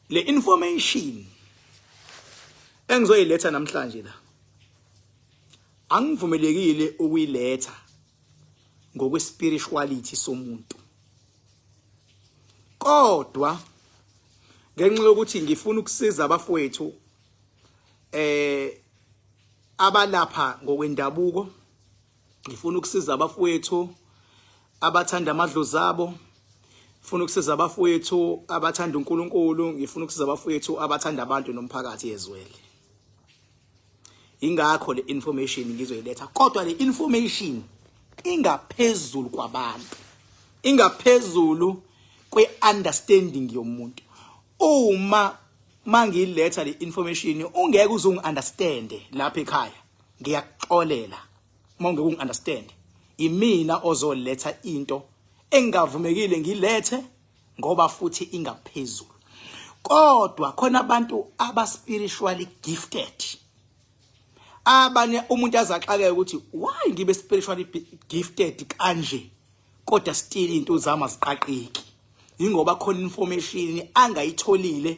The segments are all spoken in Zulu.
Le information engizoyiletha namhlanje la angivumelekile ukuyiletha ngokwe spirituality somuntu, kodwa ngenxa yokuthi ngifuna ukusiza abafowethu abalapha ngokwendabuko, ngifuna ukusiza abafowethu abathanda amadlozi abo, ngifuna ukusiza abafowethu abathanda uNkulunkulu, ngifuna ukusiza abafowethu abathanda abantu nomphakathi ezwele. Ingakho le information ngizoyiletha, kodwa le information ingaphezulu kwabantu, ingaphezulu kwe-understanding yomuntu. Uma mangiyiletha le information ungeke uze ungi-understande lapha ekhaya, ngiyakuxolela uma ungeke ungi-understand. Imina ozoletha into engavumekile ngilethe ngoba futhi ingaphezulu, kodwa khona abantu aba spiritually gifted, abanye umuntu azaxakeka ukuthi why ngibe spiritually gifted kanje kodwa still into zami aziqaqeki. Ingoba khona information angayitholile,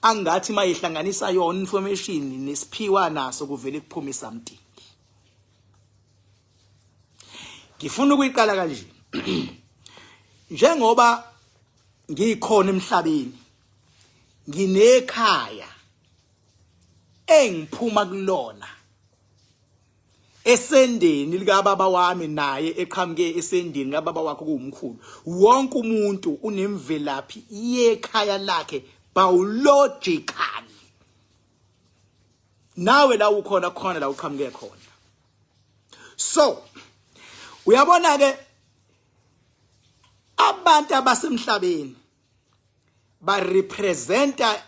angathi mayihlanganisa yona information nesiphiwa naso kuvele kuphume something. Ngifuna ukuyiqala kanje: njengoba ngikhona emhlabeni, nginekhaya engiphuma kulona esendeni likababa wami, naye eqhamuke esendeni kababa wakhe kuwumkhulu. Wonke umuntu unemvelaphi yekhaya lakhe biologically. Nawe la ukhona khona la uqhamuke khona. So uyabona ke, abantu abasemhlabeni ba representa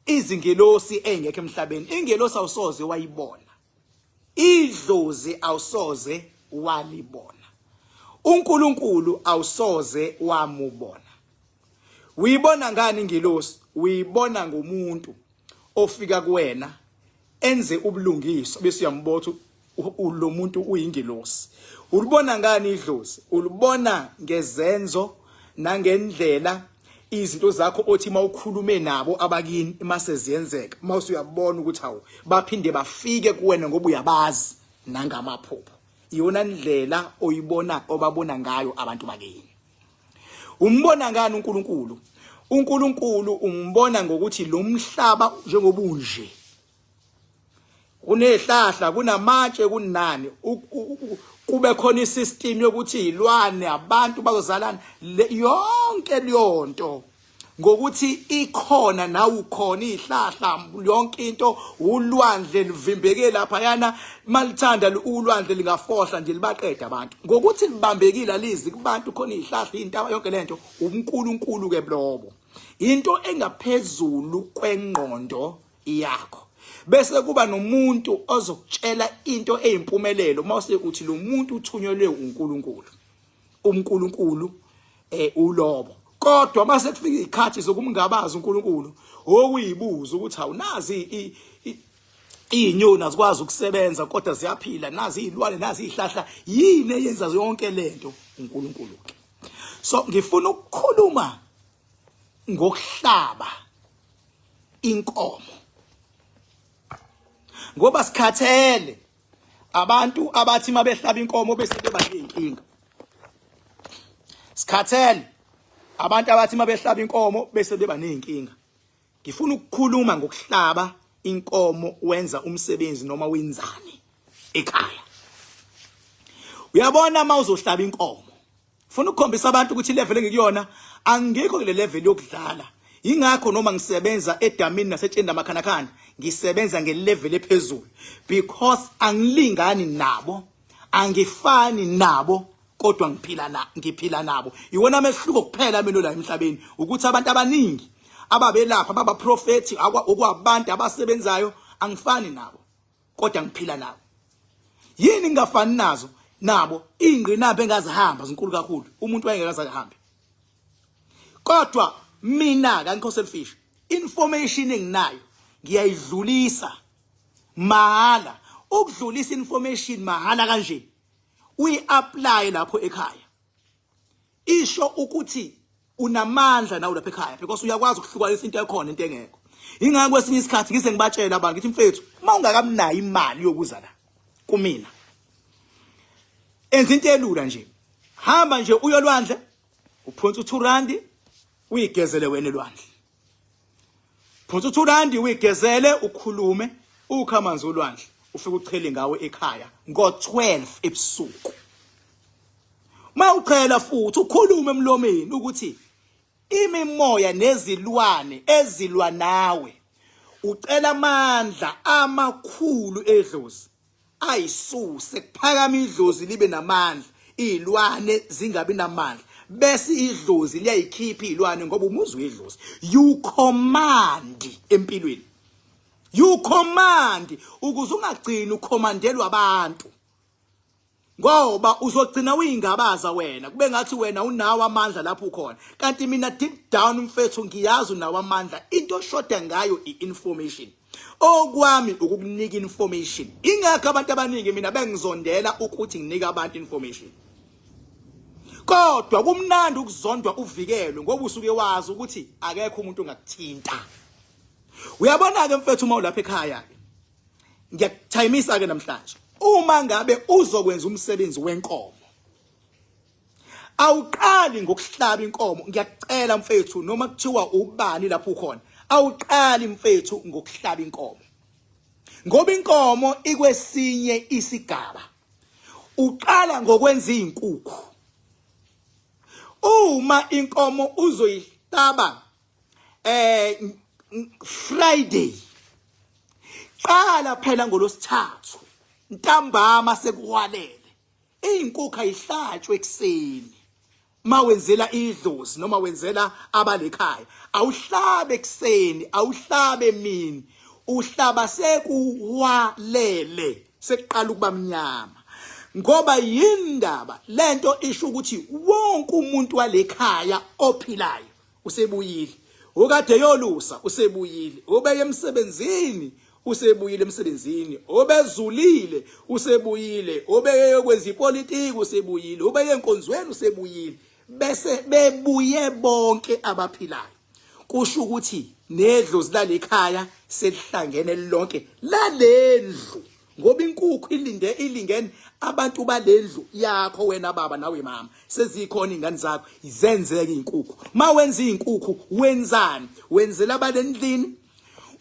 izingelosi engekho emhlabeni. Ingelosi awusoze wayibona, idlozi awusoze walibona, uNkulunkulu awusoze wamubona. Uyibona ngani ingelosi? Uyibona ngomuntu ofika kuwena enze ubulungiswa, bese uyambotha lo muntu uyingelosi. Ulibona ngani idlozi? Ulibona ngezenzo nangendlela izinto zakho othi mawukhulume nabo abakini mase ziyenzeka, mase uyabona ukuthi hawu, baphinde bafike kuwena ngoba uyabazi nangamaphupho. Iyona ndlela oyibona obabona ngayo abantu bakini. Umbona ngani uNkulunkulu? UNkulunkulu umbona ngokuthi lo mhlaba njengoba unje kunezihlahla, kunamatshe, kunani, kube khona isystem yokuthi izilwane, abantu bazozalana, yonke leyonto ngokuthi ikhona, nawe ukhona, izihlahla, yonke into, ulwandle livimbeke lapha yana, malithanda ulwandle lingafohla nje libaqeda abantu ngokuthi libambekile, alizi kubantu khona, izihlahla, intaba, yonke lento uNkulunkulu ke lobo, into engaphezulu kwengqondo yakho. Bese kuba nomuntu ozokutshela into eyimpumelelo, mase uthi lo muntu uthunyelwe uNkulunkulu, uNkulunkulu ulobo. Kodwa mase kufika izikhathi zokumngabaza uNkulunkulu, okuyibuza ukuthi awunazi izinyoni azikwazi ukusebenza kodwa ziyaphila, nazi izilwane, nazi izihlahla, yini eyenza yonke lento? uNkulunkulu ke. So ngifuna ukukhuluma ngokuhlaba inkomo ngoba sikhathele abantu abathi mabehlaba inkomo bese beba nezinkinga. Sikhathele abantu abathi mabehlaba inkomo bese beba nezinkinga. Ngifuna ukukhuluma ngokuhlaba inkomo wenza umsebenzi noma wenzani ekhaya. Uyabona, uma uzohlaba inkomo, funa ukukhombisa abantu ukuthi level engikuyona, angikho kule level yokudlala. Ingakho noma ngisebenza edamini nasetsheni namakhanakhana, ngisebenza ngelevel ephezulu because angilingani nabo, angifani nabo, kodwa ngiphila na ngiphila nabo. Iwona amehluko kuphela mina la emhlabeni ukuthi abantu abaningi ababelapha babaprofethi, okwabantu abasebenzayo, angifani nabo kodwa ngiphila nabo. Yini ngingafani nazo nabo? Ingqinamba engazihamba zinkulu kakhulu, umuntu wayengeke azahambe. Kodwa mina kangikho selfish, information enginayo ngiyayidlulisa mahala. Ukudlulisa information mahala kanje, uyi-apply lapho ekhaya, isho ukuthi Unamandla nawe lapha ekhaya because uyakwazi ukuhlukanisa into ekhona into engekho. Ingakho kwesinye isikhathi ngize ngibatshele abantu ngithi mfethu, uma ungakamnayo imali yokuza la kumina, enza into elula nje, hamba nje uyolwandle, uphonsa u2 rand, uyigezele wena elwandle. Phonsa u2 rand, uyigezele, ukhulume, ukha amanzi olwandle, ufike uchele ngawe ekhaya ngo12 ebusuku. Mawuchela futhi ukhulume emlomeni ukuthi imimoya nezilwane ezilwa nawe, ucela amandla amakhulu edlozi ayisuse, kuphakama idlozi libe namandla, izilwane zingabi namandla, bese idlozi liyayikhipha izilwane ngoba umuzi wedlozi. You command empilweni, you command ukuze ungagcini ukhomandelwa abantu, ngoba uzogcina uyingabaza wena, kube ngathi wena unawo amandla lapho ukhona, kanti mina deep down mfethu ngiyazi unawo amandla. Into oshoda ngayo i-information. Okwami ukukunika information. Ingakho abantu abaningi mina bengizondela ukuthi nginika abantu information, kodwa kumnandi ukuzondwa uvikelwe, ngoba usuke wazi ukuthi akekho umuntu ongakuthinta. Uyabona ke mfethu, uma ulapha ekhaya ke, ngiyakuthayimisa ke namhlanje, uma ngabe uzokwenza umsebenzi wenkomo, awuqali ngokuhlaba inkomo. Ngiyakucela mfethu, noma kuthiwa ubani lapho ukhona, awuqali mfethu ngokuhlaba inkomo, ngoba inkomo ikwesinye isigaba. Uqala ngokwenza izinkukhu. Uma inkomo uzoyihlaba Friday, qala phela ngolosithathu ntambama sekuhwalele. Izinkukhu ayihlatshwe ekuseni mawenzela idlozi noma wenzela abalekhaya. Awuhlabe ekuseni, awuhlabe emini, uhlaba sekuhwalele, sekuqala ukuba mnyama. Ngoba yindaba lento isho ukuthi wonke umuntu walekhaya ophilayo usebuyile, ukade yolusa usebuyile, ubeye emsebenzini usebuyile emsebenzini, obezulile usebuyile, obeye yokwenza ipolitiki usebuyile, ubeye enkonzweni usebuyile, bese bebuye bonke abaphilayo. Kusho ukuthi nedlozi lalekhaya selihlangene lonke lalendlu, ngoba inkukhu ilinde ilingene abantu balendlu yakho, wena baba nawe mama, sezikhona ingane zakho, zenzeke izinkukhu. Mawenza izinkukhu wenzani? Wenzela abalendlini,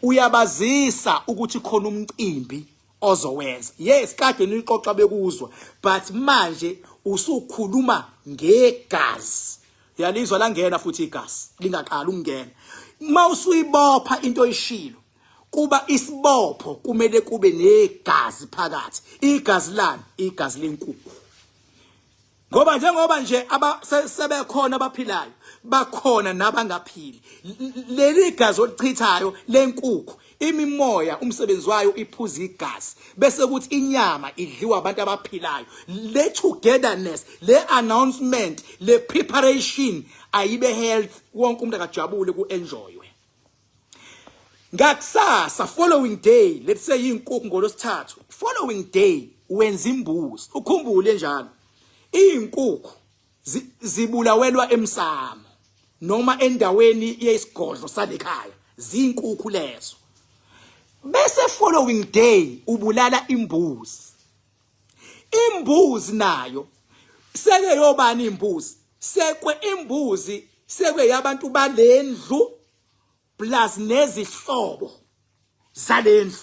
uyabazisa ukuthi khona umcimbi ozowenza. Yes, kade nixoxa bekuzwa, but manje usukhuluma ngegazi, yalizwa langena futhi igazi lingaqala ukungena. Mawusuyibopha into oyishilo, kuba isibopho, kumele kube negazi phakathi. Igazi lani? Igazi lenkukhu. Ngoba njengoba nje sebekhona abaphilayo, bakhona nabangaphili. Leli gazi olichithayo lenkukhu, imimoya umsebenzi wayo iphuza igazi, bese kuthi inyama idliwa abantu abaphilayo. Le togetherness, le announcement, le preparation ayibe health, wonke umuntu akajabule, ku-enjoywe. Ngakusasa, following day, let's say inkukhu ngolosithathu, following day wenza imbuzi. Ukhumbule njalo, izinkukhu zibulawelwa emsamo noma endaweni yesigodlo salekhaya, zinkukhu lezo. Bese following day ubulala imbuzi. Imbuzi nayo seke yobani? Imbuzi sekwe, imbuzi sekwe yabantu balendlu plus nezihlobo zalendlu.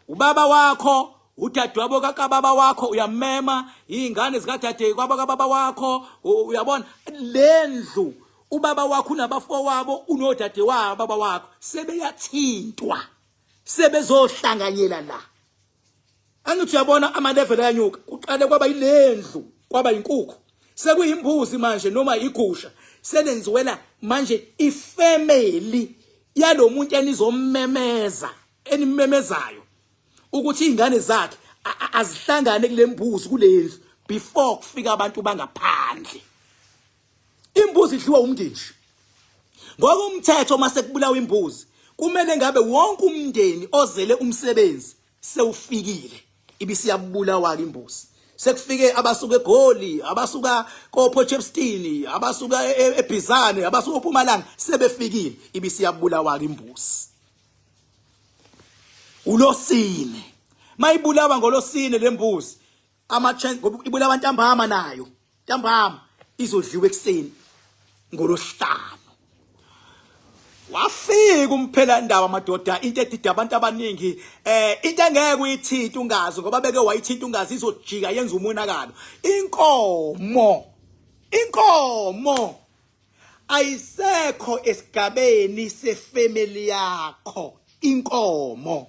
Ubaba wakho, udadewabo kakababa wakho uyamema, izingane zikadade kwaba kababa wakho, uyabona lendlu, ubaba wakho unabafowabo, unodadewabo baba wakho, sebeyathintwa, sebezohlanganyela la. Angithi uyabona, ama level ayanyuka. Kuqale kwaba yilendlu, kwaba inkukhu, sekuyimbuzi manje noma igusha, selenziwela manje ifamily yalomuntu enizommemeza, enimemezayo ukuthi izingane zakhe azihlangane kule mbuzi, kulendlu, before kufika abantu bangaphandle. Imbuzi idliwa umndeni ngokumthetho. Mase kubulawa imbuzi, kumele ngabe wonke umndeni ozele umsebenzi sewufikile, ibisiyabulawa imbuzi. Sekufike abasuka eGoli, abasuka koPort Shepstone, abasuka eBhizane, abasuka eMpumalanga, sebefikile, ibisiyabulawa imbuzi. Ulosine. Mayibulawa ngolosine lembuzi, ama ngoba ibulawa ntambama nayo. Ntambama izodliwa ekuseni ngolosihlanu. Wafika umphela ndaba madoda, into edida abantu abaningi, into engeke uyithinte ungazi, ngoba beke wayithinta ungazi izojika yenza umonakalo. Inkomo ayisekho esigabeni sefamily yakho, inkomo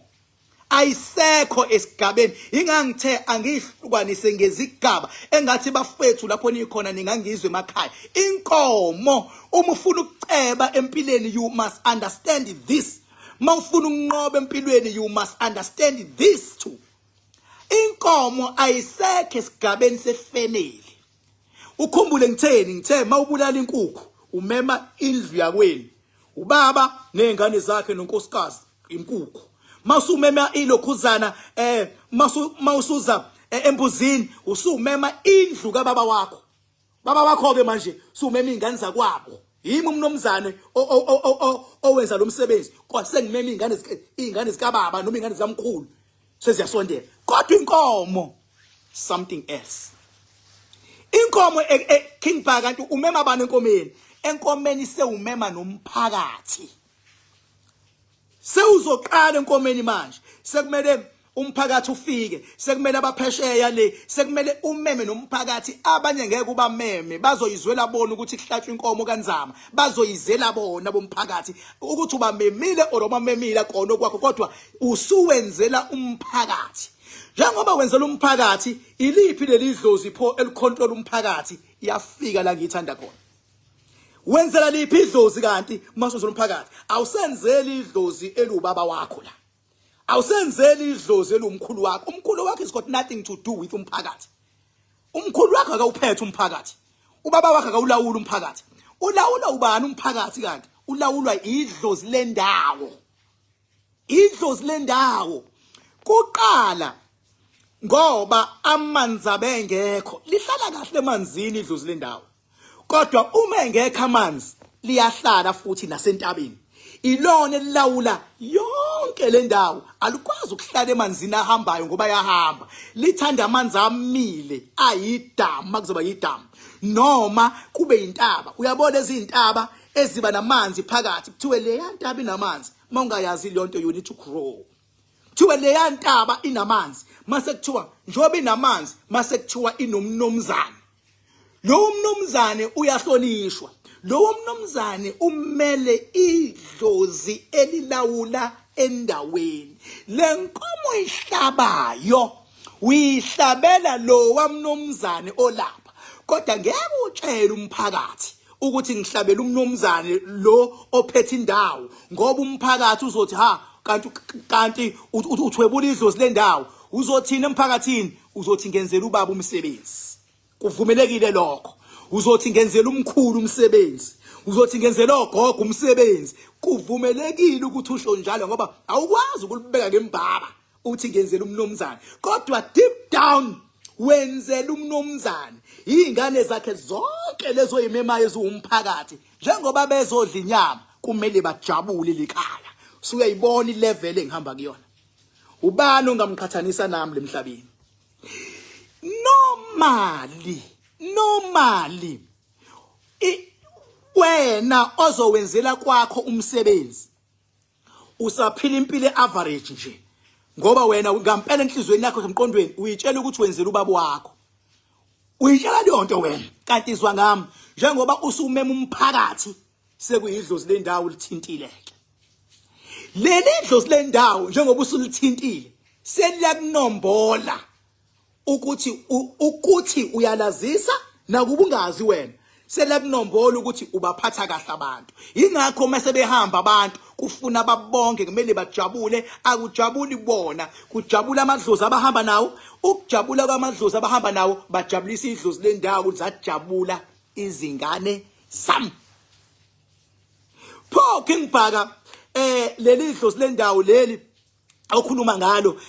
ayisekho esigabeni. Ingangithe angihlukanise ngezigaba, engathi bafethu lapho nikhona ningangizwe emakhaya. Inkomo, uma ufuna ukuceba empilweni, you must understand this. Mawufuna ukunqoba empilweni, you must understand this too. Inkomo ayisekho esigabeni sefamily. Ukhumbule ngitheni? Ngithe mawubulala inkukhu umema indlu yakwenu, ubaba nezingane zakhe nonkosikazi, inkukhu. Masumema ilokhuzana, masu mawusuza embuzini, usumema indlu kababa wakho. Baba wakho ke manje sumema izingane zakwabo. Yimi umnomzane owenza lo msebenzi, kodwa sengimema izingane zikababa noma izingane zikamkhulu, seziyasondela. Kodwa inkomo, something else. Inkomo, King Bhaka, kanti umema bani enkomeni? Enkomeni sewumema nomphakathi. Sewuzoqala enkomeni manje, sekumele umphakathi ufike, sekumele abaphesheya le, sekumele umeme nomphakathi. Abanye ngeke ubameme, bazoyizwela bona ukuthi kuhlatshwa inkomo kanzama, bazoyizela bona bomphakathi. Ukuthi ubamemile or ubamemile kona kwakho, kodwa usuwenzela umphakathi. Njengoba wenzela umphakathi, iliphi leli dlozi pho elicontrol umphakathi? Iyafika la ngiyithanda khona. Wenzela liphi idlozi kanti masuzela umphakathi? Awusenzeli idlozi eliwubaba wakho la, awusenzeli idlozi eliwumkhulu wakho. Umkhulu wakho is got nothing to do with umphakathi. Umkhulu wakho akawuphethe umphakathi, ubaba wakho akawulawula umphakathi. Ulawula ubani umphakathi kanti? Ulawulwa idlozi lendawo. Idlozi lendawo kuqala, ngoba amanzi abengekho, lihlala kahle emanzini idlozi lendawo, kodwa uma engekho amanzi liyahlala futhi nasentabeni. Ilona elilawula yonke le ndawo. Alikwazi ukuhlala emanzini ahambayo ngoba ayahamba. Lithanda amanzi amile, ayidamu, kuzoba yidamu noma kube yintaba. Uyabona ezintaba eziba namanzi phakathi, kuthiwe leya ntaba inamanzi. Uma ungayazi leyo nto, you need to grow. Kuthiwe leya ntaba inamanzi, mase kuthiwa njengoba inamanzi, mase kuthiwa inomnomzane. Lowo mnumzane uyahlonishwa, lowo mnumzane umele idlozi elilawula endaweni. Le nkomo ihlabayo uyihlabela lowa mnumzane olapha, kodwa ngeke utshele umphakathi ukuthi ngihlabela umnumzane lo ophethe indawo, ngoba umphakathi uzothi ha, kanti uthwebula idlozi lendawo. Uzothini emphakathini? Uzothi ngenzela ubaba umsebenzi. Kuvumelekile lokho. Uzothi ngenzela umkhulu umsebenzi, uzothi ngenzela ogogo umsebenzi. Kuvumelekile ukuthi usho njalo, ngoba awukwazi ukulibeka ngembaba uthi ngenzela umnumzane, kodwa deep down wenzela umnumzane. Izingane zakhe zonke lezo yimemayo eziwumphakathi, njengoba bezodla inyama, kumele bajabule likhaya. Usuyayibona ilevel engihamba kuyona? Ubani ongamqhathanisa nami lemhlabeni? Normally wena ozowenzela kwakho umsebenzi usaphila impilo average nje, ngoba wena ngampela enhlizweni yakho, emqondweni, uyitshela ukuthi wenzela ubaba wakho, uyitshela leyo nto wena. Kanti izwa ngami, njengoba usumema umphakathi, sekuyidlozi lendawo lithintile-ke leli dlozi lendawo. Njengoba usulithintile, seliyakunombola ukuthi uyalazisa nakuba ungazi wena. Selakunombola ukuthi ubaphatha kahle abantu. Ingakho mase behamba abantu kufuna babonke, kumele bajabule. Akujabuli bona, kujabula amadlozi abahamba nawo. Ukujabula kwamadlozi abahamba nawo bajabulisa idlozi lendawo ukuthi zajabula izingane zami. Pho King Bhaka, leli dlozi lendawo leli okhuluma ngalo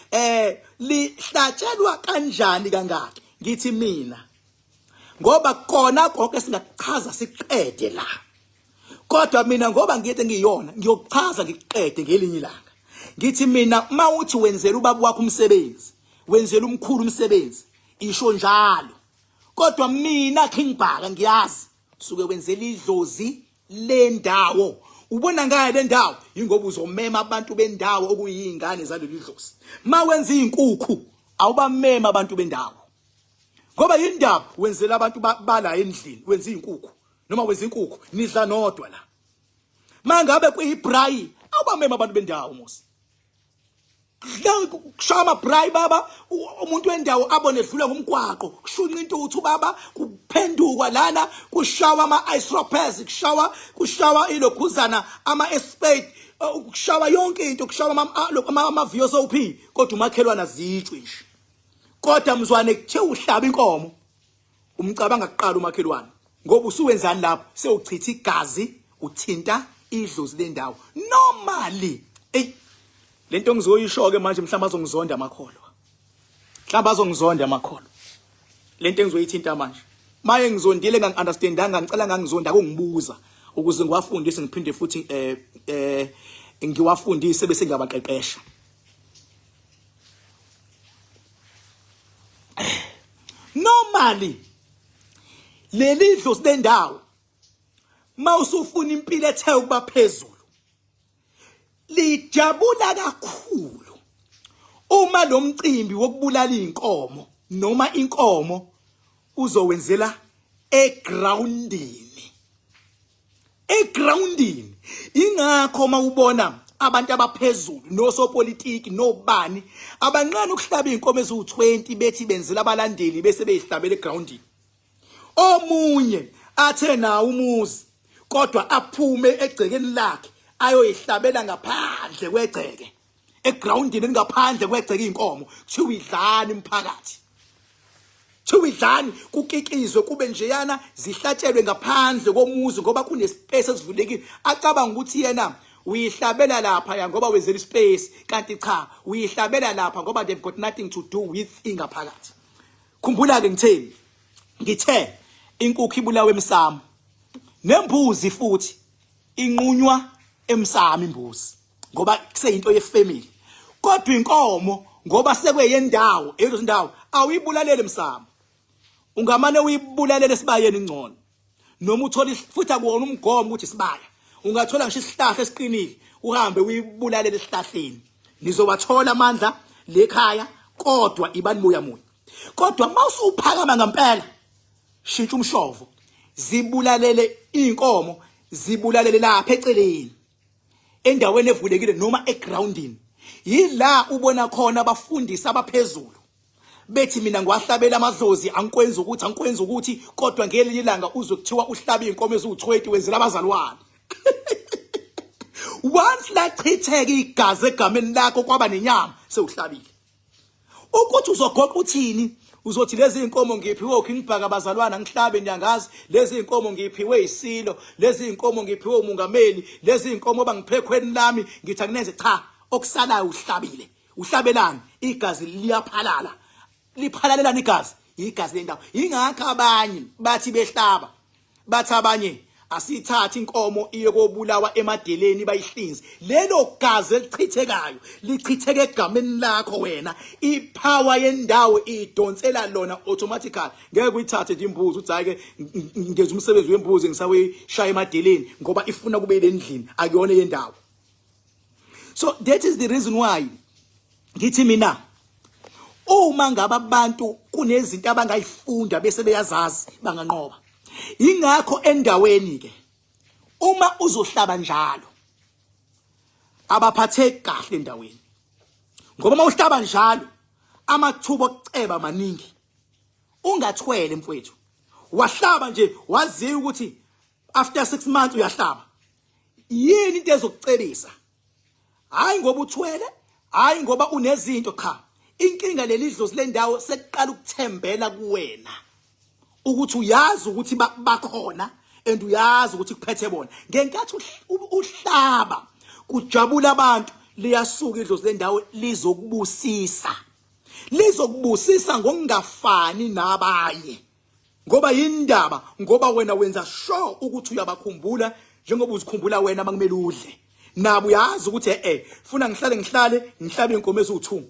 lihlatshelwa kanjani kangaki? Ngithi mina ngoba kona konke singakuchaza siqede la. Kodwa mina ngoba ngiyete ngiyona ngiyokuchaza ngikuqede ngelinye ilanga. Ngithi mina mawuthi wenzela ubaba wakho umsebenzi, wenzela umkhulu umsebenzi, isho njalo. Kodwa mina King Bhaka ngiyazi suke wenzela idlozi lendawo. Ubona ngayo le ndawo ingoba uzomema abantu bendawo okuyingane zaleli dlozi. Mawenza izinkukhu awubamema abantu bendawo. Ngoba yindaba wenzela abantu bala endlini wenza izinkukhu noma wenza inkukhu nidla nodwa la. Mangabe kuyibrayi awubamema abantu bendawo mos. Kushaya amabrayi baba umuntu wendawo abone edlula ngomgwaqo kushunqa intuthu baba kuphendukwa lana kushawa ama-ice ropes kushawa kushawa ilokhuzana ama-espade kushawa yonke into kushawa ama-VSOP kodwa umakhelwane azitshwe nje kodwa mzwane kuthiwa uhlaba inkomo umcabanga kuqala umakhelwane ngoba usuwenzani lapho sewuchitha igazi uthinta idlozi lendawo normally. Ey, lento ngizoyisho ke manje mhlawumbe azongizonda amakholwa, mhlawumbe azongizonda amakholwa lento engizoyithinta manje. Maye ngizondile ngangi-understandanga, ngicela ngangizonda akungibuza ukuze ngiwafundise ngiphinde futhi ngiwafundise bese ngiyabaqeqesha. Normally leli dlozi lendawo mawusufuna impilo ethe ukuba phezulu lijabula kakhulu uma lo mcimbi wokubulala inkomo noma inkomo uzowenzela egroundini egroundini. Ingakho mawubona abantu abaphezulu nosopolitiki nobani abanqana ukuhlaba izinkomo eziwu20 bethi benzela abalandeli bese beyihlabela egroundini. Omunye athe nawo umuzi kodwa aphume egcekeni lakhe ayoyihlabela ngaphandle kwegceke egroundini elingaphandle kwegceke inkomo, kuthiwa idlani umphakathi, kuthiwa idlani kukikizwe kube njeyana zihlatshelwe ngaphandle komuzi ngoba kunespace esivulekile. Acabanga ukuthi yena uyihlabela lapha ya ngoba wenzela ispace, kanti cha uyihlabela lapha ngoba they've got nothing to do with ingaphakathi. Khumbula ke ngitheni, ngithe inkukhu ibulawe emsamo nembuzi futhi inqunywa emsamo imbuzi ngoba kuseyinto yefamily, kodwa inkomo ngoba sekweyendawo eyozindawo awuyibulalele emsamo, ungamane uyibulalele esibayeni ngcono noma uthole futhi akuwona umgomo ukuthi isibaya, ungathola ngisho isihlahla esiqinile uhambe uyibulalele esihlahleni, nizowathola amandla lekhaya kodwa ibani moya moya. Kodwa mawusuphakama ngempela shintsha umshovo, zibulalele inkomo, zibulalele lapha eceleni endaweni evulekile noma egroundini. Yila ubona khona abafundisi abaphezulu bethi mina ngiwahlabela amadlozi angikwenza ukuthi angikwenza ukuthi, kodwa ngelinye ilanga uzwe kuthiwa uhlaba izinkomo eziwu20 wenzela abazalwane. Once lachitheka igazi egameni lakho kwaba nenyama sewuhlabile. Ukuthi uzogoqa uthini, uzothi lezi inkomo ngiphiwe uKing Bhaka bazalwana ngihlabe niyangazi, lezi inkomo ngiphiwe isilo, lezi inkomo ngiphiwe umongameli, lezi inkomo bangiphekhweni lami ngithi anginenze cha, okusalayo uhlabile. Uhlabelani? Igazi liyaphalala. Liphalalelana igazi, igazi lendawo. Ingakho abanye bathi behlaba bathi abanye asithathe inkomo iye kobulawa emadeleni bayihlinze, lelo gazi elichithekayo lichitheke egameni lakho wena, ipower yendawo idonsela lona automatically. Ngeke uyithathe nje imbuzi uthi hayi ke ngenza umsebenzi wembuzi ngisawuyishaya emadeleni ngoba ifuna kube lendlini, akuyona yendawo. So that is the reason why ngithi mina uma ngabe abantu kunezinto abangayifunda bese beyazazi banganqoba. Ingakho endaweni ke uma uzohlaba njalo abaphatheki kahle endaweni, ngoba uma uhlaba njalo amathuba okuceba maningi. Ungathwele mfowethu, wahlaba nje waziwa ukuthi after 6 months uyahlaba, yini into ezokucebisa? Hayi ngoba uthwele, hayi ngoba unezinto, cha. Inkinga leli dlozi lendawo sekuqala ukuthembela kuwena ukuthi uyazi ukuthi bakhona and uyazi ukuthi kuphethe bona. Ngenkathi uhlaba kujabula abantu, liyasuka idlozi lendawo lizokubusisa. Lizokubusisa ngokungafani nabanye. Ngoba yindaba ngoba wena wenza sure ukuthi uyabakhumbula njengoba uzikhumbula wena makumele udle. Nabo uyazi ukuthi eh funa ngihlale ngihlale ngihlabe inkomo eziwu2.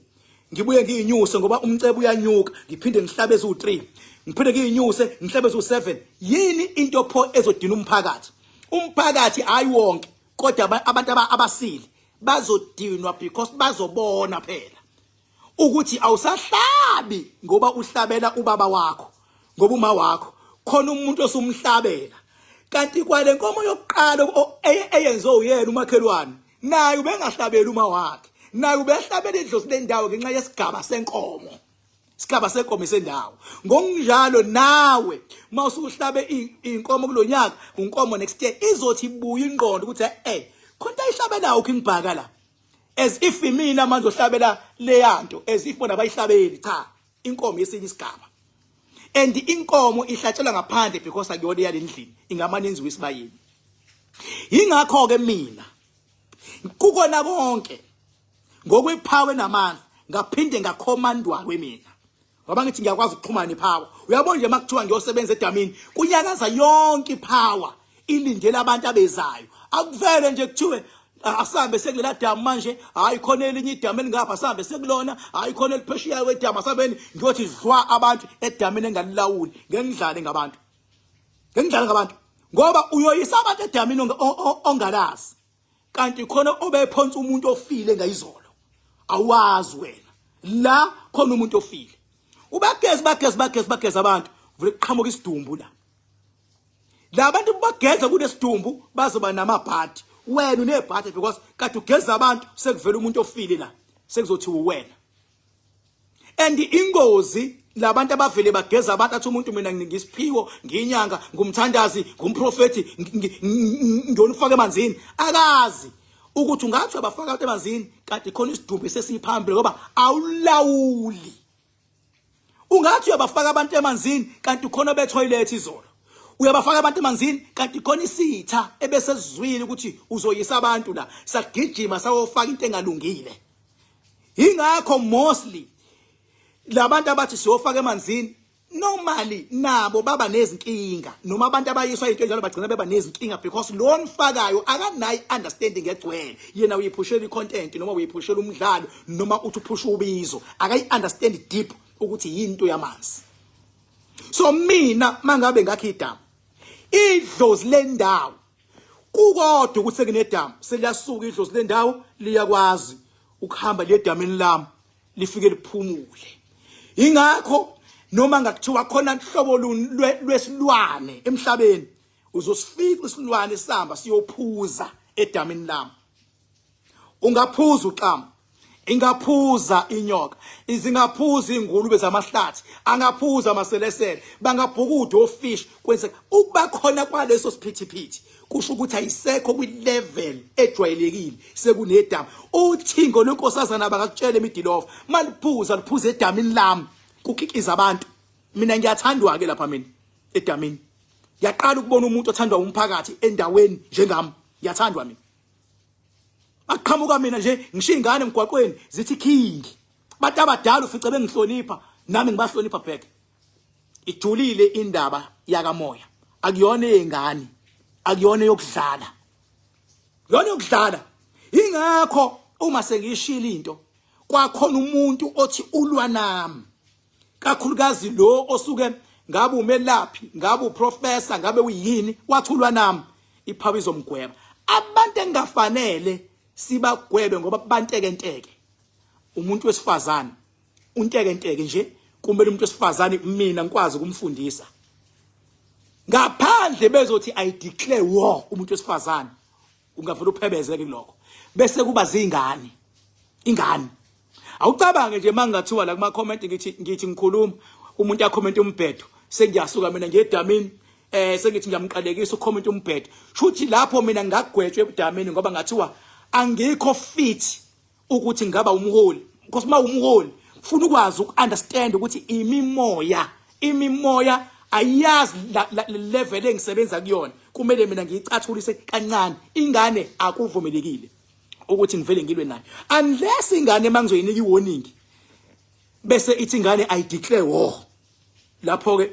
Ngibuye ngiyinyuse ngoba umcebo uyanyuka, ngiphinde ngihlabe eziwu3. Ngiphinde ngiyinyuse ngihlabe eziwu7. Yini into pho ezodina umphakathi? Umphakathi hayi wonke kodwa abantu abasile bazodinwa because bazobona phela ukuthi awusahlabi ngoba uhlabela ubaba wakho ngoba uma wakho khona umuntu osumhlabela kanti kwale nkomo yokuqala eyenziwe uyena umakhelwane naye ubengahlabeli uma wakhe naye ubehlabela idlozi lendawo ngenxa yesigaba senkomo isigaba senkomo sendawo ngokunjalo nawe uma usuhlabe inkomo kulonyaka unkomo next year izothi ibuye ingqondo ukuthi eh khona ayihlabelayo uKing Bhaka la as if imina manje ohlabela leyanto as if bona abayihlabeli cha inkomo yesinye isigaba and inkomo ihlatshelwa ngaphandle because akuyona yalendlini ingamane yenziwe isibayeni ingakho ke mina kukona konke ngokwephawe namandla ngaphinde ngakhomandwa kwemina ngoba ngithi ngiyakwazi ukuxhumana ipower uyabona nje makuthiwa ngiyosebenza edamini kunyakaza yonke ipower ilindele abantu abezayo akuvele nje kuthiwe asambe sekulela damu manje hayi khona elinye idamu elingapha asambe sekulona hayi khona eliphesheya kwedamu asambeni ngiyothi dlwa abantu edamini engalilawuli ngeke ngidlale ngabantu ngeke ngidlale ngabantu ngoba uyoyisa abantu edamini ongalazi kanti khona obephonsa umuntu ofile ngayizolo awazi wena la khona umuntu ofile ubageza bageza bageza bageza abantu vele kuqhamuka isidumbu la la bantu bageza kunesidumbu bazoba namabhadi wena unebhadi because kade ugeza abantu sekuvela umuntu ofile la sekuzothiwa uwena and ingozi labantu abavele bageza abantu athi umuntu mina ngisiphiwo ngiyinyanga ngumthandazi ngumprofethi ngiyonifaka emanzini akazi ukuthi ungathi abafaka abantu emanzini kanti khona isidumbu sesiphambili ngoba awulawuli ungathi uyabafaka abantu emanzini kanti khona betoilet izolo uyabafaka abantu emanzini kanti khona isitha ebese sizwile ukuthi uzoyisa abantu la sagijima sayofaka into engalungile ingakho mostly labantu abathi siyofaka emanzini normally nabo baba nezinkinga noma abantu abayiswa into enjalo bagcina beba nezinkinga because lo nifakayo akanayo understanding egcwele yena uyiphushela icontent noma uyiphushela umdlalo noma uthi uphusha ubizo akayi understand deep ukuthi yinto yamanzi so mina mangabe ngakho idamu idlozi lendawo kukodwa ukuthi sekunedamu seliyasuka idlozi lendawo liyakwazi ukuhamba liye edamini lami lifike liphumule ingakho noma ngakuthiwa khona hlobo lwesilwane emhlabeni uzosifica isilwane sihamba siyophuza edamini lami ungaphuza uxamu ingaphuza inyoka izingaphuza ingulube zamahlathi angaphuza amaselesele bangabhukuda ofish kwenzeka ukuba khona kwaleso siphithiphithi kusho ukuthi ayisekho kwi-level ejwayelekile sekunedamu uthingo lwenkosazana bangakutshela emidilova maliphuza liphuza edamini lami kukikiza abantu mina ngiyathandwa-ke lapha mina edamini ngiyaqala ukubona umuntu othandwa umphakathi endaweni njengami ngiyathandwa mina Aqhamuka mina nje ngishiya ingane emgwaqweni zithi king. Abantu abadala ufice bengihlonipha nami ngibahlonipha back. Ijulile indaba yakamoya. Akuyona eyengane. Akuyona yokudlala. Yona yokudlala. Ingakho uma sengiyishila into kwakhona umuntu othi ulwa nami. Kakhulukazi lo osuke ngabe umelaphi ngabe uprofessor ngabe uyini wathulwa nami iphawu izomgweba abantu engafanele sibagwebe ngoba bantekenteke umuntu wesifazane untekenteke nje kumele umuntu wesifazane mina ngikwazi ukumfundisa ngaphandle bezothi i declare war umuntu wesifazane ungavele uphebezeke kulokho bese kuba zingane ingane awucabange nje mangathiwa la kuma comment ngithi ngithi ngikhuluma umuntu acomment umbhedo sengiyasuka mina ngiyedamini eh sengithi ngiyamqalekisa ucomment umbhedo shuthi lapho mina ngagwetshwa ebudamini ngoba ngathiwa angikho fit ukuthi ngaba umholi because uma umholi ufuna ukwazi ukunderstand ukuthi imimoya imimoya ayiyazi level engisebenza kuyona kumele mina ngiyicathulise kancane ingane akuvumelekile ukuthi ngivele ngilwe nayo unless ingane mangizoyinika iwarning Bese ithi ingane I declare war. Lapho ke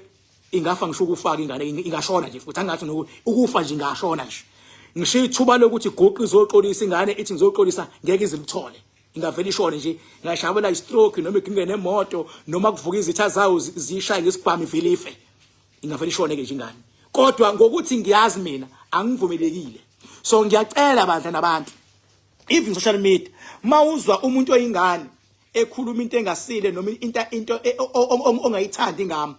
ingafa ngisho ukufaka ingane ingashona nje futhi angathi ukufa nje ingashona nje. Ngisho ithuba lokuthi guqi izoxolisa ingane ithi ngizoxolisa ngeke izilithole. Ingavela ishone nje ingashabela istroke noma iginge nemoto noma kuvuka izitha zawo zishaye ngesibhamu ivele ife. Ingavela ishone ke nje ingane. Kodwa ngokuthi ngiyazi mina angivumelekile. So ngiyacela bandla nabantu even social media mawuzwa umuntu oyingane ekhuluma into engasile noma into e, ongayithandi ngami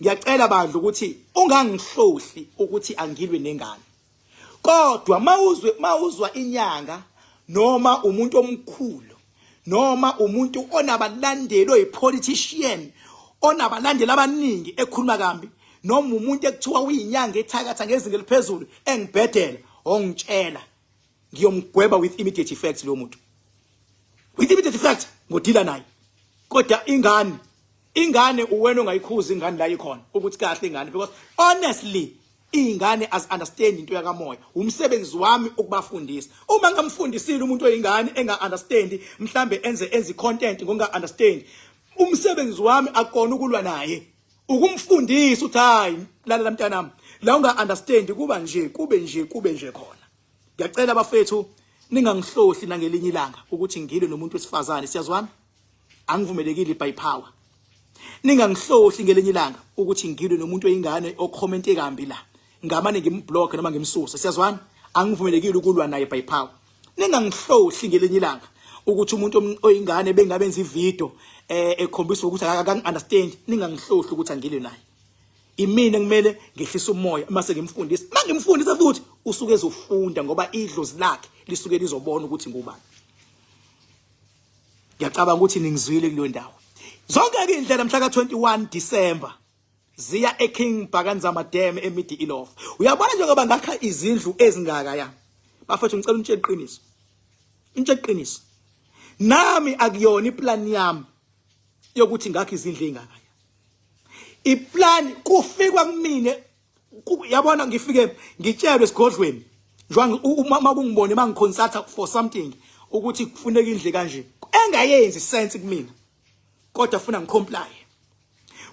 ngiyacela bandla ukuthi ungangihlohli ukuthi angilwe nengane kodwa mawuzwe mawuzwa inyanga noma umuntu omkhulu noma umuntu onabalandeli oyipolitician onabalandeli abaningi ekhuluma kambi noma umuntu ekuthiwa uyinyanga ethakatha ngezinga eliphezulu engibhedela ongitshela ngiyomgweba with immediate effect lo muntu with immediate effect ngodila naye. Kodwa ingane, ingane uwena ongayikhuza ingane la ikhona ukuthi kahle ingane, because honestly ingane as understand into yakamoya. Umsebenzi wami ukubafundisa. Uma ngamfundisile umuntu oyingane enga understand, mhlambe enze content ngonga understand, umsebenzi wami akona ukulwa naye, ukumfundisa ukuthi hayi, lalela mntanami, la unga understand kuba nje, kube nje, kube nje khona. Ngiyacela bafethu, ningangihlohli nangelinye ilanga ukuthi ngilwe nomuntu wesifazane. Siyazwana? Angivumelekile by power. Ningangihlohli ngelinye ilanga ukuthi ngilwe nomuntu oyingane ocommente kambi la, ngamane ngimblock noma ngimsuse. Siyazwana? Angivumelekile ukulwa naye by power. Ningangihlohli ngelinye ilanga ukuthi umuntu oyingane bengabenza ivideo ekhombisa ukuthi akang understand. Ningangihlohli ukuthi angilwe naye. Imina kumele ngehlise umoya mase ngimfundisa. Mangimfundisa futhi usuke ezofunda ngoba idlozi lakhe lisuke lizobona ukuthi ngubani. Ngiyacabanga ukuthi ningizwile kuleyo ndawo. Zonke ke indlela mhla ka21 December ziya eKing Bhakanzama Dam eMidi Ilof. Uyabona njengoba ngakha izindlu ezingaka ya. Bafethu, ngicela unitshele iqiniso. Unitshele iqiniso. Nami akuyona iplan yami yokuthi ngakha izindlu ezingaka ya. Iplan kufikwa kumina, yabona, ngifike ngitshelwe esigodlweni njengoba uma kungibone mangiconsulta for something ukuthi kufuneka indle kanje engayenzi sense kumina, kodwa funa ngicomply.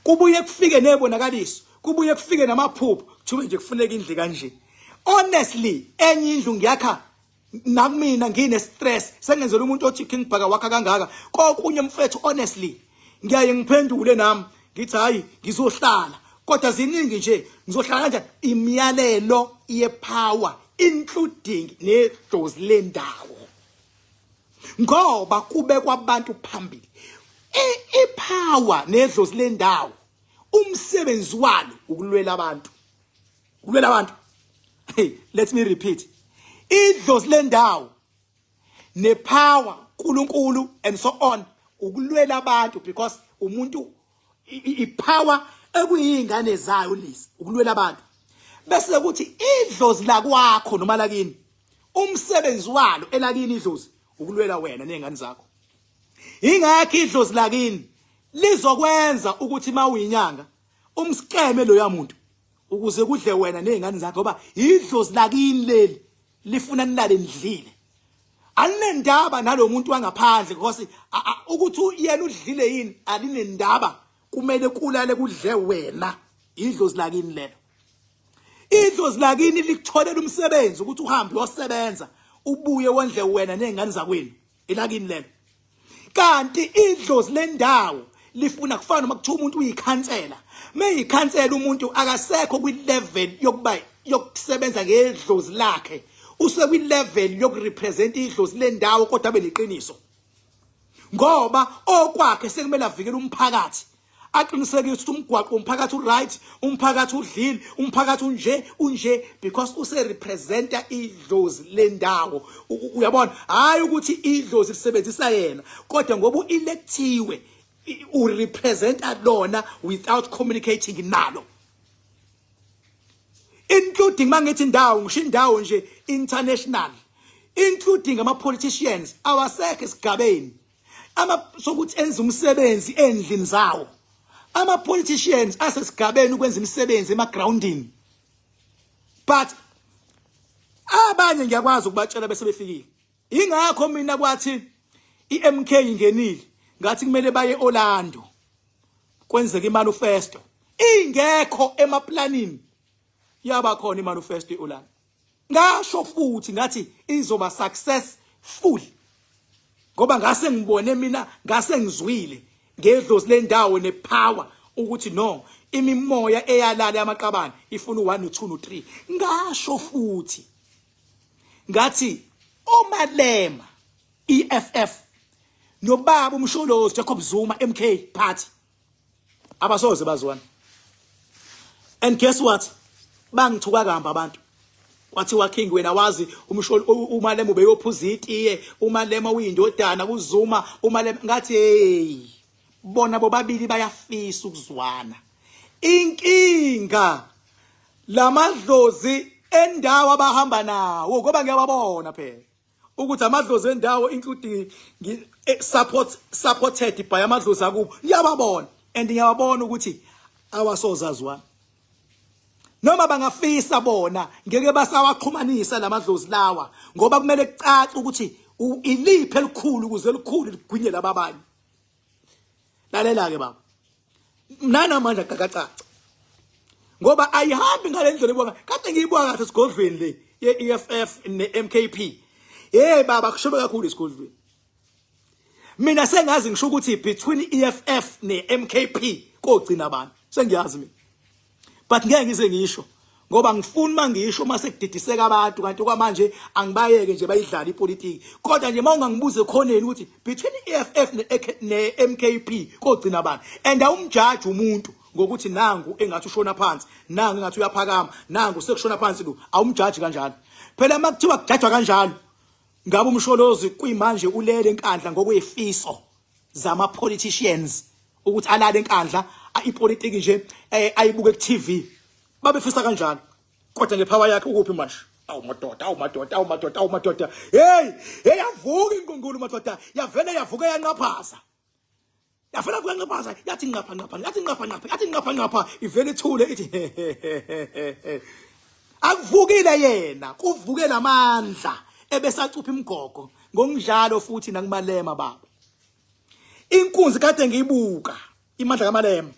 Kubuye kufike nebonakaliso, kubuye kufike namaphupho, kuthiwe nje kufuneka indle kanje. Honestly, enye indlu ngiyakha nakumina ngine stress, sengenzela umuntu othi King Bhaka wakha kangaka. Kokunye mfethu, honestly, ngiyaye ngiphendule nami ngithi hayi, ngizohlala, kodwa ziningi nje, ngizohlala kanjani? Imiyalelo yepower, including nedlozi lendawo, ngoba kubekwa abantu phambili. Ipower nedlozi lendawo umsebenzi walo ukulwela abantu, ukulwela abantu. Hey, let me repeat: idlozi lendawo nepower, uNkulunkulu and so on, ukulwela abantu, because umuntu ipower ekuyingane zayo lezi, ukulwela abantu. Bese kuthi idlozi lakwakho noma lakini, umsebenzi walo elakini idlozi ukulwela wena nezingane zakho. Ingakho idlozi lakini lizokwenza ukuthi mawuyinyanga umskeme loya muntu ukuze kudle wena nezingane zakho, ngoba idlozi lakini leli lifuna nilale nidlile. Alinendaba nalomuntu wangaphandle, because ukuthi yena udlile yini alinendaba, kumele kulale kudle wena. Idlozi lakini lelo. Idlozi lakini likutholela umsebenzi ukuthi uhambe uyosebenza, ubuye wondle wena nezingane zakwenu. Elakini lelo. Kanti idlozi lendawo lifuna kufana noma kuthiwa umuntu uyikhansela. Meyikhansela umuntu akasekho kwi-level yokuba yokusebenza ngedlozi lakhe, usekwi-level yokurepresent idlozi lendawo, kodwa abe neqiniso ngoba okwakhe sekumele avikele umphakathi, aqinisekise ukuthi umgwaqo umphakathi uright, umphakathi udlile, umphakathi unje unje, because use-representa idlozi lendawo. Uyabona, hayi ukuthi idlozi lisebenzisa yena, kodwa ngoba u-electiwe urepresenta lona without communicating nalo, including mangithi indawo, ngisho indawo nje international, including ama politicians awasekho esigabeni ama sokuthi enze umsebenzi endlini zawo. Ama politicians asesigabeni ukwenza imisebenzi emagroundini, but abanye ngiyakwazi ukubatshela bese befikile. Ingakho mina kwathi iMK ingenile, Ngathi kumele baye eOrlando kwenzeka imanifesto ingekho emaplanini, yaba khona imanifesto eOrlando. Ngasho futhi ngathi izoba successful ngoba ngase ngibone mina, ngase ngizwile ngedlozi lendawo nepower ukuthi no, imimoya eyalala yamaqabane ifuna u1 no2 no3. Ngasho futhi ngathi oMalema EFF nobaba uMsholozi Jacob Zuma MK Party abasoze bazwana. And guess what? Bangithuka kamba abantu, kwathiwa, "King, wena wazi umsholo uMalema ubeyophuza itiye, uMalema uyindodana kuZuma, uMalema." Ngathi, "Hey, bona bobabili bayafisa ukuzwana. Inkinga lamadlozi endawo abahamba nawo, ngoba ngiyababona phela ukuthi amadlozi endawo, including supported by amadlozi akubo, ngiyababona and ngiyababona ukuthi awasozazwana. Noma bangafisa bona, ngeke basawaxhumanisa lamadlozi lawa, ngoba kumele kucace ukuthi iliphi elikhulu ukuze elikhulu ligwinye laba abanye." Lalela ke baba, nana manje akakacaca ngoba ayihambi ngale ndlela ebona kade ngiyibuka kahle esigodlweni le ye-EFF ne-MKP. Hey baba, kushobe kakhulu esigodlweni. Mina sengazi ngisho ukuthi between EFF ne-MKP kogcina abantu, sengiyazi mina, but ngeke ngize ngisho ngoba ngifuni mangisho mase kudidiseka abantu. Kanti kwamanje angibayeke nje bayidlala ipolitiki, kodwa nje mawungangibuza ekhoneni ukuthi between EFF ne-MKP kogcina abantu. And awumjaji umuntu ngokuthi nangu engathi ushona phansi, nangu engathi uyaphakama, nangu sekushona phansi lo. Awumjaji kanjalo phela. Makuthiwa kujajwa kanjalo, ngabe uMsholozi kuyimanje ulele eNkandla ngokwefiso zama politicians ukuthi alale eNkandla, ipolitiki nje ayibuke ku TV, babefisa kanjalo. Kodwa ngepower yakhe ukuphi manje? Awu madoda, awu madoda, awu madoda, awu madoda! Hey hey, yavuka inkungulu madoda, yavele yavuka yanqaphaza, yavela yavuka yanqaphaza, yathi nqapha nqapha, yathi nqapha nqapha, yathi nqapha nqapha, ivele ithule ithi akuvukile yena, kuvuke lamandla ebesacupha imigogo. Ngokunjalo futhi nakuMalema baba, inkunzi kade ngiyibuka, imandla kaMalema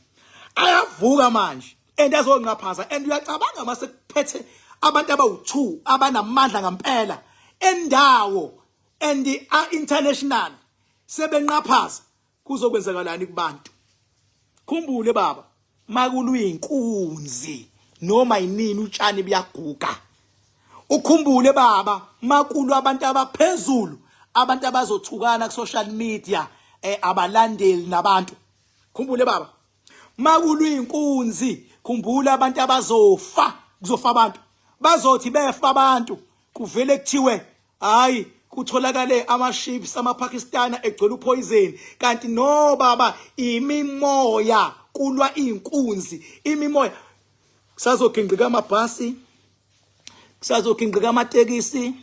ayavuka manje and azonqaphaza. And uyacabanga mase kuphethe abantu abawu2 abanamandla ngempela endawo and international sebenqaphaza, kuzokwenzakalani kubantu? Khumbule baba, makuluyinkunzi noma yinini utshani buyaguga. Ukhumbule baba, makulwa abantu abaphezulu, abantu abazothukana ku social media abalandeli nabantu. Khumbule baba, makulwa inkunzi, khumbula abantu abazofa, kuzofa abantu, bazothi befa abantu kuvele kuthiwe hayi, kutholakale ama-ships amaPakistani egcwele upoison. Kanti no baba, imimoya, kulwa inkunzi, imimoya. Kusazogingqika amabhasi, kusazogingqika amatekisi,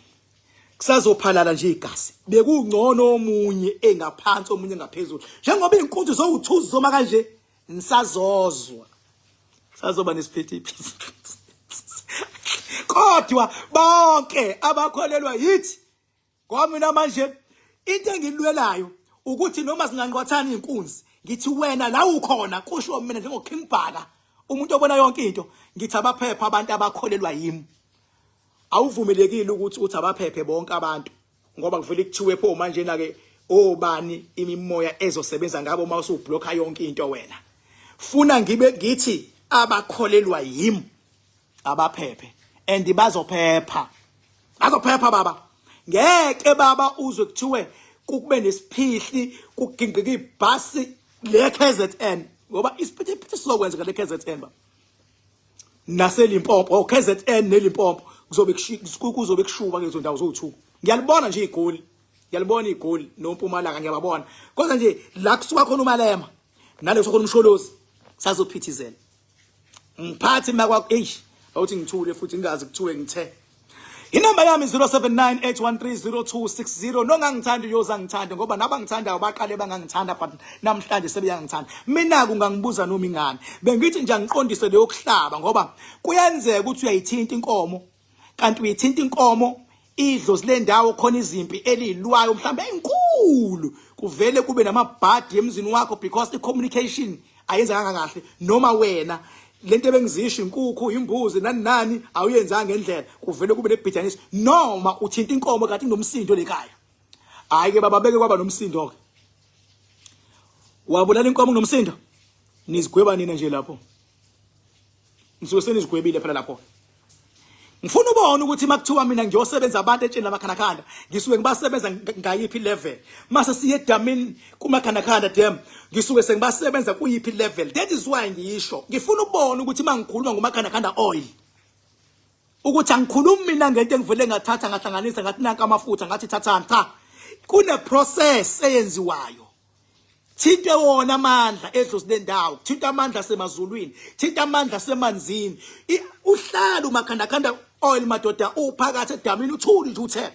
kusazophalala nje igazi. Bekungcono omunye engaphansi, omunye engaphezulu, njengoba inkunzi zowuthuzi zoma kanje. Nisazozwa, sazoba nesiphithiphithi, kodwa bonke abakholelwa yithi. Ngoba mina manje into engilwelayo ukuthi noma singanqwathana inkunzi, ngithi wena la ukhona, kusho mina njengo King Bhaka, umuntu obona yonke into, ngithi abaphepha abantu abakholelwa yimi. Awuvumelekile ukuthi uthi abaphephe bonke abantu, ngoba kuvele kuthiwe pho manje na ke obani imimoya ezosebenza ngabo uma usublocka yonke into wena? Funa ngibe ngithi abakholelwa yimi abaphephe, and bazophepha, bazophepha baba. Ngeke baba uzwe kuthiwe kube nesiphihli, kugingqika ibhasi le KZN, ngoba isiphithiphithi sizokwenzeka le KZN baba naseLimpopo. Oh, KZN neLimpopo kuzobe kushuba kulezo ndawo zowu2. Ngiyalibona nje igoli, ngiyalibona igoli noMpumalanga, ngiyababona. Kodwa nje la kusuka khona uMalema nale kusuka khona uMsholozi sazophithizela. Ngiphathi makwa, eish, awuthi ngithule futhi ngingazi kuthiwe ngithe. Inamba yami 0798130260. Nongangithandi uyoza ngithande, ngoba nabangithandayo baqale bangangithanda, but namhlanje sebeyangithanda. Mina kungangibuza noma ingane, bengithi nje angiqondise leyo kuhlaba, ngoba kuyenzeka ukuthi uyayithinta inkomo, kanti uyithinta inkomo. Idlozi lendawo khona izimpi elilwayo mhlawumbe ezinkulu, kuvele kube namabhadi emzini wakho because i-communication ayenzakanga kahle, noma wena lento ebengizisho inkukhu, imbuzi, nani nani, awuyenzanga ngendlela, kuvele kube nebhidanisi, noma uthinta inkomo kanti kunomsindo lekhaya. Hayi ke baba, beke kwaba nomsindo ke, wabulala inkomo kunomsindo, nizigweba nina nje lapho, nisuke senizigwebile phela lapho. Ngifuna ubone ukuthi makuthiwa mina ngiyosebenza abantu etsheni lamakhandakhanda, ngisuke ngibasebenza ngayiphi level. Mase siye edamini kumakhandakhanda dam, ngisuke sengibasebenza kuyiphi level. That is why ngisho ngifuna ubone ukuthi mangikhuluma ngomakhandakhanda oil, ukuthi angikhulumi mina ngento engivele ngathatha ngahlanganisa ngathi nanka amafutha, ngathi thathani. Cha, kune process eyenziwayo. Thinte wona amandla edlozi lendawo, thinta amandla asemazulwini, thinta amandla asemanzini. Uhlala umakhandakhanda oil madoda uphakathi edamini, uthuli nje uthe.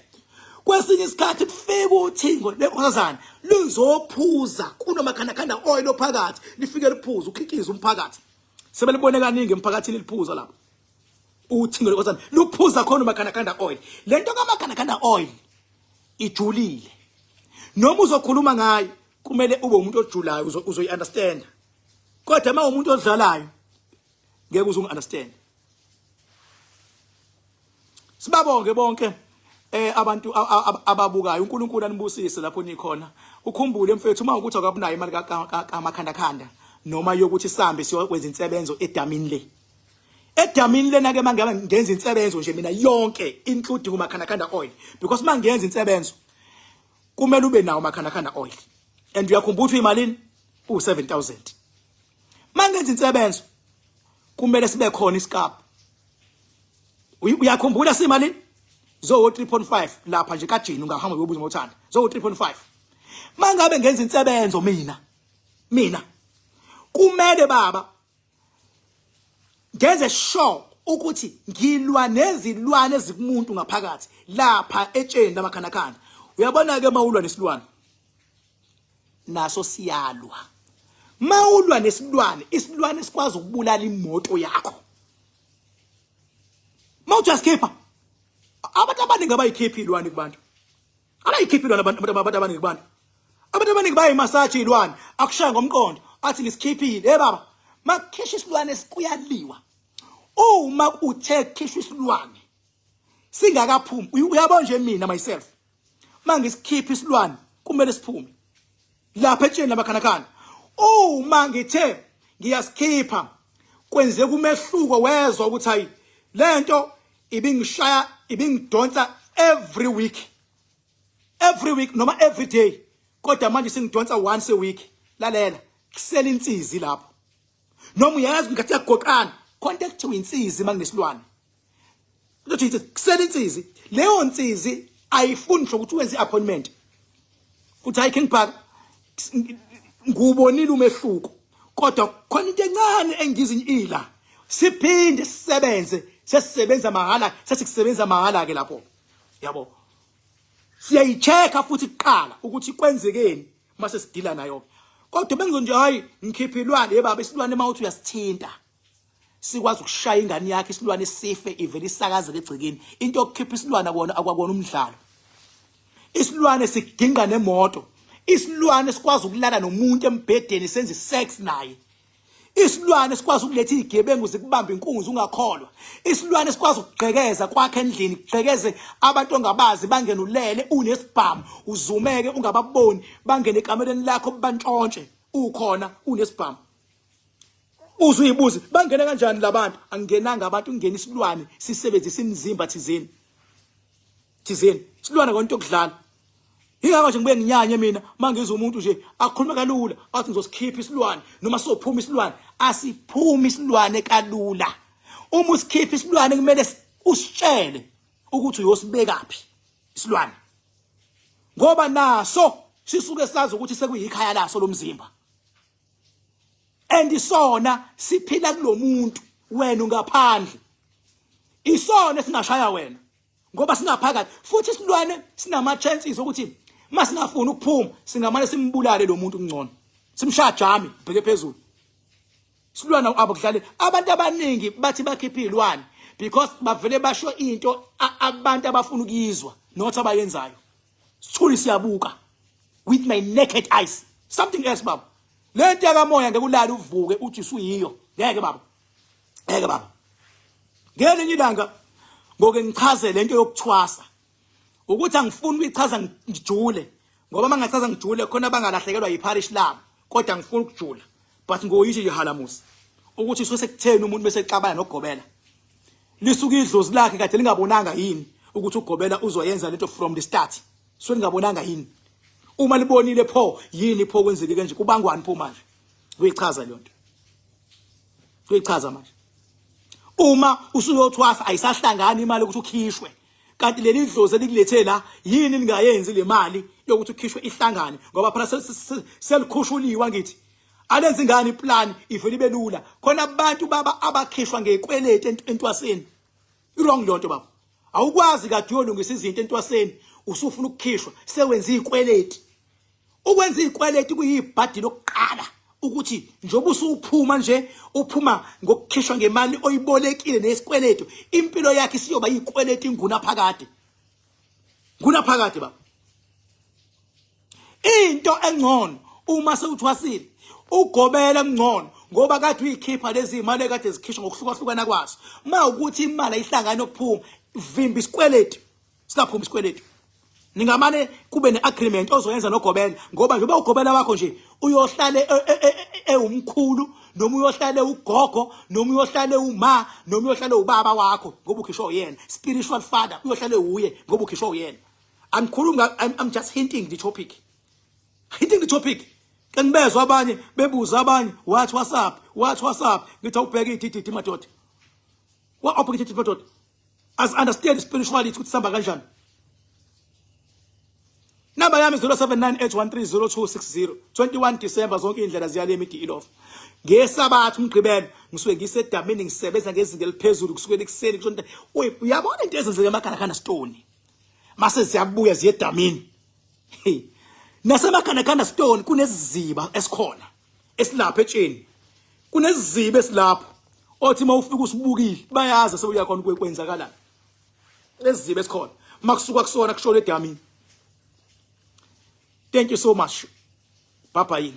Kwesinye isikhathi kufika uthingo lenkosazana lizophuza kunomakhandakhanda oil ophakathi, lifike liphuze ukhiqiza umphakathi. Sebelibone kaningi emphakathini liphuza lapho. Uthingo lenkosazana luphuza khona umakhandakhanda oil. Lento kamakhandakhanda oil ijulile, noma uzokhuluma ngayo kumele ube umuntu ojulayo, uzoyi-understand, kodwa uma umuntu odlalayo ngeke uze ungi-understand. Sibabonge bonke abantu ababukayo. uNkulunkulu anibusise lapho nikhona. Ukhumbule mfethu, uma ukuthi akabunayo imali kamakhandakhanda noma yokuthi sihambe siyokwenza insebenzo edamini le, edamini lena ke, mangabe ngenza insebenzo nje mina yonke including umakhandakhanda oil, because mangenza insebenzo kumele ube nawo umakhandakhanda oil, and uyakhumbula ukuthi uyimalini? U7000. Mangenza insebenzo kumele sibe khona isikaphu. Uyakhumbula simalini? Zo 3.5 lapha nje kajini, ungahamba uyobuza ngothanda, zo 3.5. Mangabe ngenza insebenzo mina kumele baba ngenze sure ukuthi ngilwa nezilwane ezikumuntu ngaphakathi lapha etsheni lamakhandakhanda. Uyabona ke, mawulwa nesilwane naso siyalwa. Mawulwa nesilwane, isilwane sikwazi ukubulala imoto yakho mawuthi uyasikhipha. Abantu abaningi abayikhiphi ilwane kubantu, abayikhiphi ilwane abantu abaningi kubantu. Abantu abaningi bayimasaji ilwane, akushaya ngomqondo athi ngisikhiphile. Hey baba, makukhishwa isilwane sikuyaliwa. Uma uthe khishwa isilwane singakaphumi, uyabona nje, mina myself mangisikhipha isilwane kumele siphume lapha etsheni lamakhanakana. Uma ngithe ngiyasikhipha kwenzeka umehluko, wezwa ukuthi hayi, lento ibingishaya, ibingidonsa every week, every week noma every day, kodwa manje singidonsa once a week. Lalela, kusela insizi lapho, noma uyazi ngathi yagoqana khona ekuthiwa insizi makunesilwane. Uzothi kusela insizi, leyo nsizi ayifuni ngisho ukuthi wenze i-appointment. Uthi hayi King Park, ngiwubonile umehluko, kodwa khona into encane engizinyila, siphinde sisebenze. Sesisebenza mahhala, sesikusebenza mahhala ke lapho, yabo. Siyayi-check-a futhi kuqala ukuthi kwenzekeni mase sidila nayo. Kodwa bengizo nje hayi ngikhipha ilwane. Yebaba, isilwane mawuthi uyasithinta sikwazi ukushaya ingane yakhe, isilwane sife, ivele isakazeke egcekeni. Into yokukhipha isilwane kona akwakona umdlalo. Isilwane siginqa nemoto, isilwane sikwazi ukulala nomuntu embhedeni, senze sex naye. Isilwane sikwazi ukuletha izigebengu zikubamba inkunzi ungakholwa. Isilwane sikwazi ukugqekeza kwakhe endlini, kugqekeze abantu ongabazi, bangene ulele unesibhamu, uzumeke ungababoni, bangene ekamereni lakho bantshontshe ukhona unesibhamu. Uze uyibuze bangena kanjani labantu? Angingenanga abantu, kungena isilwane sisebenzisa imizimba thizeni thizeni. Isilwane konto yokudlala. Ingakho nje ngibuye nginyanye mina mangizwa umuntu nje akhuluma kalula athi ngizosikhipha isilwane noma sophuma isilwane. Asiphumi isilwane kalula. Uma usikhipha isilwane kumele usitshele ukuthi uyosibekaphi isilwane, ngoba naso sisuke sazi ukuthi sekuyikhaya laso lomzimba, and isona siphila kulomuntu, wena ungaphandle. Isona esingashaya wena ngoba singaphakathi. Futhi isilwane sinama chances ukuthi masingafuni ukuphuma singamane simbulale lo muntu, kungcono simshaya jami bheke phezulu. Silwana abo kudlale. Abantu abaningi bathi bakhipha izilwane. Because bavele basho into abantu abafuna ukuyizwa, not abayenzayo. Sithuli siyabuka with my naked eyes. Something else baba. Lento yakamoya ngeke ulale uvuke uthi usuyiyo. Ngeke baba. Ngeke baba. Ngelinye ilanga ngoke ngichaze lento yokuthwasa. Ukuthi angifuni ukuyichaza ngijule ngoba mangachaza ngijule khona bangalahlekelwa yiparish labo kodwa ngifuna ukujula but ngoyisho nje halamusi ukuthi usuke sekutheni umuntu bese exabana nogobela lisuka idlozi lakhe kade lingabonanga yini ukuthi ugobela uzoyenza lento from the start so lingabonanga yini uma libonile pho yini pho kwenzeke kanje kubangwani pho manje kuyichaza leyo nto kuyichaza manje uma usuyothwasa ayisahlangani imali ukuthi ukhishwe kanti leli dlozi elikulethe la yini lingayenzi le mali yokuthi ukhishwe ihlangane ngoba phela selikhushuliwa ngithi alenzi ngani iplan ivele ibe lula khona abantu baba abakhishwa ngekweleti entwaseni iwrong lonto baba awukwazi kade uyolungisa izinto entwaseni usufuna ukukhishwa sewenza izikweleti Ukwenza izikweleti kuyibhadi lokuqala ukuthi njengoba usuphuma nje uphuma ngokukhishwa ngemali oyibolekile nesikweletu impilo yakhe isiyoba izikweleti inguna phakade nguna phakade baba into engcono uma sewuthwasile ugobela ngcono ngoba kade uyikhipha lezi imali ekade zikhishwa ngokuhlukahlukana kwazo uma ukuthi imali ayihlangani ukuphuma vimba isikweletu singaphumi isikweletu ningamane kube ne-agreement ozoyenza nogobela ngoba njengoba ugobela wakho nje uyohlale e, e, e, ewumkhulu noma uyohlale ugogo noma uyohlale uma noma uyohlale ubaba wakho ngoba ukhishwa uyena spiritual father uyohlale uye ngoba ukhishwa uyena angikhulumi I'm, I'm just hinting the topic hinting the topic ke ngibezwa abanye bebuza abanye what whatsapp what whatsapp ngithi awubheke idididi madoda wa awubheke idididi madoda as understand spirituality ukuthi sihamba kanjani Namba yami 0798130260 21 December zonke indlela ziyale imidi ilof ngesabatha umgqibelo ngisuke ngisedamini ngisebenza ngezinga eliphezulu kusukela ekuseni kusho uyabona into ezenzeka emakhanakana stone mase ziyabuya ziye edamini nasemakhanakana stone kuneziziba esikhona esilapha etsheni kuneziziba esilapho othi uma ufika usibukile bayazi sewuya khona kwenzakalani lesiziba esikhona makusuka kusona kushona edamini thank you so much bye bye.